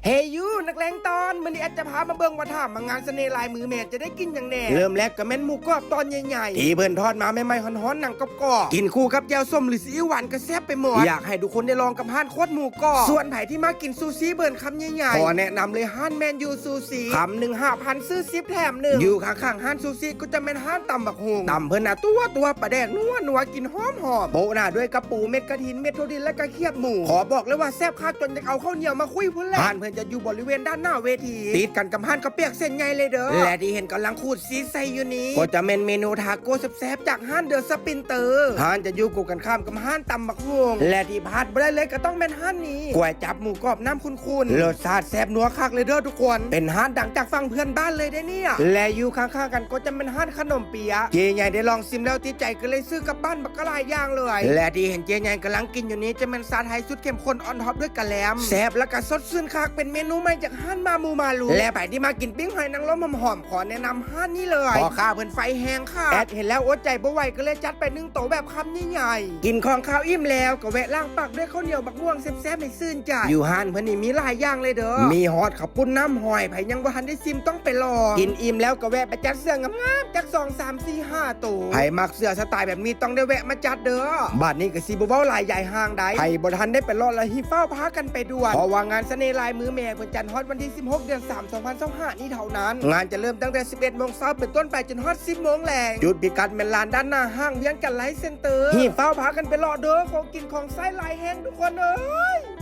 ເຮຢູ ນັກແລງຕອນ ມື້ນີ້ແອັດຈະພາມາເບິ່ງວ່າ ຖ້າມາງານສະເໜ່ລາຍມືແມ່ຈະໄດ້ກິນຫຍັງແດ່. ເລີ່ມແລກກໍແມ່ນໝູກອບຕອນໃຫຍ່ໆ ທີ່ເພິ່ນທອດມາໃໝ່ໆ ຮ້ອນໆ ໜັງກອບໆ ກິນຄູ່ກັບແຈ່ວສົ້ມ ຫຼື ຊີອິ້ວຫວານກໍແຊບໄປໝົດ. ຢາກໃຫ້ທຸກຄົນໄດ້ລອງກັບຮ້ານຂວດໝູກອບ. ສ່ວນໃຜທີ່ມັກກິນຊູຊິເບີນຄຳໃຫຍ່ໆ ຂໍແນະນຳເລີຍຮ້ານແມນຢູຊູຊິ ຄຳໜຶ່ງຫ້າພັນ ຊື້ສິບແຖມໜຶ່ງ ຢູ່ຂ້າງໆຮ້ານຊູຊິ ກໍຈະແມ່ນຮ້ານຕຳບັກຫຸ່ງ ຕຳເພິ່ນນະຕົວໆ ປາແດກນົວໆ ກິນຫອມໆ ໂປະໜ້າດ້ວຍກະປູ ເມັດກະຖິນ ເມັດຖົ່ວດິນ ແລະກະຄຽບໝູ. ຂໍບອກເລີຍວ່າແຊບຄັກ ຈົນຢາກເອົາເຂົ້າໜຽວມາຄຸຍພຸ້ນແຫຼະ. ຮ້ານເພິ່ນຈະຢູ່ບໍລິເວນດ້ານໜ້າເວທີ ຕິດກັນກັບຮ້ານເຂົ້າປຽກເສັ້ນໃຫຍ່ເລີຍເດີ້ ແລະທີ່ເຫັນກຳລັງຂູດຊີສໃສ່ຢູ່ນີ້ ກໍຈະແມ່ນເມນູທາໂກ້ແຊບໆ ຈາກຮ້ານເດີສະປິນເຕີ. ຮ້ານຈະຢູ່ກົງກັນຂ້າມກັບຮ້ານຕຳບັກຫຸ່ງ ແລະທີ່ພາດບໍ່ໄດ້ເລີຍກໍຕ້ອງແມ່ນຮ້ານນີ້ ກວຍຈັບໝູກອບນ້ຳຂຸ້ນໆ ລົດຊາດແຊບນົວຄັກເລີຍເດີ້ທຸກຄົນ ເປັນຮ້ານດັງຈາກຝັ່ງເພື່ອນບ້ານເລີຍເດ້ນີ້. ແລະຢູ່ຂ້າງໆກັນກໍຈະແມ່ນຮ້ານຂະໜົມ ເປຍ ເຈ້ໃຫຍ່ໄດ້ລອງຊີມແລ້ວຕິດໃຈກໍເລີຍຊື້ກັບບ້ານບັກກະຫຼາຍຢ່າງເລີຍ ແລະທີ່ເຫັນເຈ້ໃຫຍ່ກຳລັງກິນຢູ່ນີ້ຈະແມ່ນຊາໄທຊຸດເຂັ້ມຂຸ້ນອອນທັອບດ້ວຍກະແລັມ ແຊບແລະກະສົດຊື່ນຄັກ ເປັນເມນູໃໝ່ຈາກຮ້ານມາມູມາລູ ແລະໃຜທີ່ມັກກິນປີ້ງຫອຍນາງລົມຫອມໆ ຂໍແນະນຳຮ້ານນີ້ເລີຍ ພໍ່ຄ້າເພິ່ນໄຟແຮງຄັກ ແອັດເຫັນແລ້ວອົດໃຈບໍ່ໄຫວກໍເລີຍຈັດໄປໜຶ່ງໂຕແບບຄຳໃຫຍ່ໆ ກິນຂອງຄາວອີ່ມແລ້ວກໍແວະລ້າງປາກດ້ວຍເຂົ້າໜຽວບັກມ່ວງແຊບໆ ໃຫ້ຊື່ນໃຈ ຢູ່ຮ້ານເພິ່ນນີ້ມີຫຼາຍຢ່າງເລີຍເດີ້ ມີຮອດເຂົ້າປຸ້ນນ້ຳຫອຍ ໃຜຍັງບໍ່ທັນໄດ້ຊີມຕ້ອງໄປລອງ ກິນອີ່ມແລ້ວກໍແວະໄປຈັດເສື້ອງາມໆ ຈັກສອງ ສາມ ສີ່ ຫ້າໂຕ ໃຜມັກເສື້ອສະຕາຍແບບນີ້ຕ້ອງໄດ້ແວະມາຈັດເດີ້. ບາດນີ້ກໍຊິບໍ່ເວົ້າຫຼາຍຢາຍຫ່າງໃດ ໃຜບໍ່ທັນໄດ້ໄປເລາະແລ້ວຮີບຟ້າວພາກັນໄປດ່ວນ ເພາະວ່າງານສະເໜ່ລາຍມືແມ່ເພິ່ນຈັດຮອດວັນທີສິບຫົກ ເດືອນສາມ ສອງພັນຊາວຫ້ານີ້ເທົ່ານັ້ນ ງານຈະເລີ່ມຕັ້ງແຕ່ສິບເອັດໂມງເຊົ້າເປັນຕົ້ນໄປຈົນຮອດສິບໂມງແລງ ຈຸດພິກັດແມ່ນລານດ້ານໜ້າຫ້າງວຽງຈັນໄລເຊັນເຕີ ຮີບຟ້າວພາກັນໄປເລາະເດີ້ ຂອງກິນຂອງໃຊ້ຫຼາຍແຮງທຸກຄົນເອີຍ.